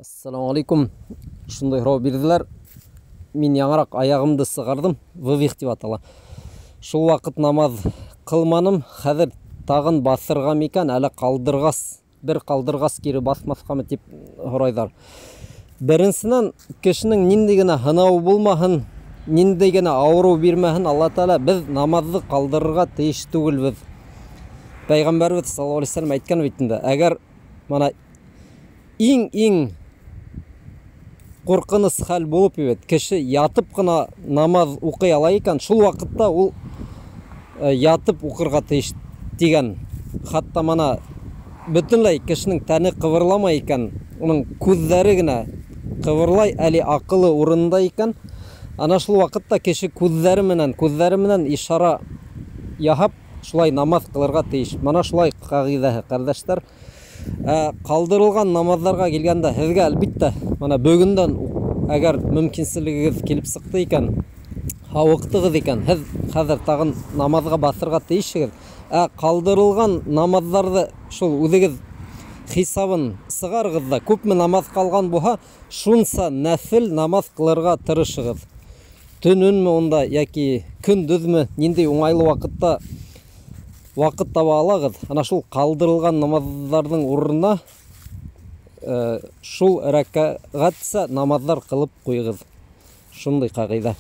Ассаламу алейкум. Шундай һорау бирҙеләр. Мин яңыраҡ аяғымды сығарҙым, вывих тип атала. Шул ваҡыт намаҙ ҡылманым, хәҙер тағын баҫырға микән, әле ҡалдырғас, бер ҡалдырғас кире баҫмаҫҡамы тип һорайҙар. Беренсенән, кешенең ниндәй генә һынауы булмаһын, ниндәй генә ауырыу бирмәһен, Алла Тәғәлә беҙ намаҙҙы ҡалдырырға тейеш түгелбеҙ. Пәйғәмбәрбеҙ саллаллаһу алейһи вәсәлләм әйткән бит инде, әгәр мына иң-иң ҡурҡыныс хәл булып бит, кеше ятып ҡына намаҙ уҡый ала икән, шул ваҡытта ул ятып уҡырға тейеш тигән. Хатта мына бөтөнләй кешенең тәне ҡыбырламай икән, уның күҙҙәре генә ҡыбырлай, әле аҡылы урынында икән, ана шул ваҡытта кеше күҙҙәре менән ишара яһап шулай намаҙ ҡылырға тейеш. Мына шулай ҡағиҙәһе, ҡәрҙәштәр. Ҡалдырылған намаҙҙарға килгәндә, һеҙгә әлбиттә, мына бөгөндән әгәр мөмкинселегегеҙ килеп сыҡты икән, һауыҡтығыҙ икән, һеҙ хәҙер тағын намаҙға баҫырға тейешһегеҙ. Ҡалдырылған намаҙҙарҙы шул үҙегеҙ хисабын сығарығыҙ ҙа, күпме намаҙ ҡалған булһа, шунса нәфел намаҙ ҡылырға тырышығыҙ. Төнөнмө унда йәки көндөҙмө, ниндәй уңайлы ваҡытта ваҡыт таба алағыҙ, ана шул ҡалдырылған намаҙҙарҙың урынына шул рәкәғәтсә намаҙҙар ҡылып ҡуйығыҙ. Шундай ҡағиҙә.